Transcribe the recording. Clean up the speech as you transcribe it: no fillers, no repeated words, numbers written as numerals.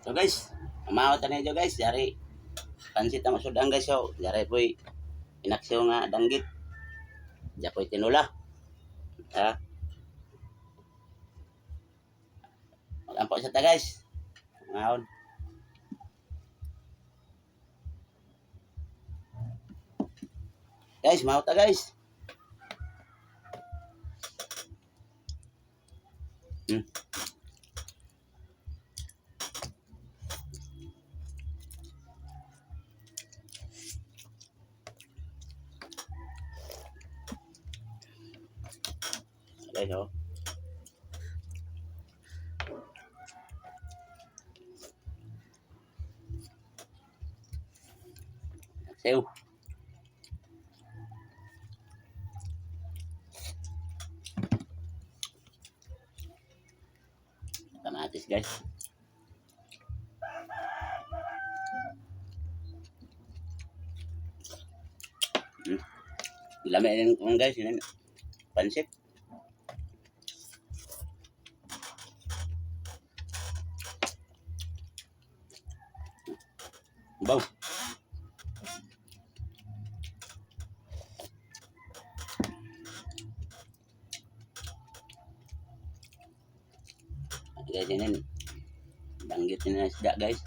So guys, umawat na ninyo, guys. Yari, pansit ang masudan, guys. So, yari po'y inaksiw nga danggit. Diya po'y tinula. Ha? Magampo sa ta, guys. Ngaon. Guys, mao ta, guys. Guys, oh. Sew. Kamatis, guys. Lami din kung, guys, yun. Pansit. Baw. Guys, yun. Danggit na isda, guys.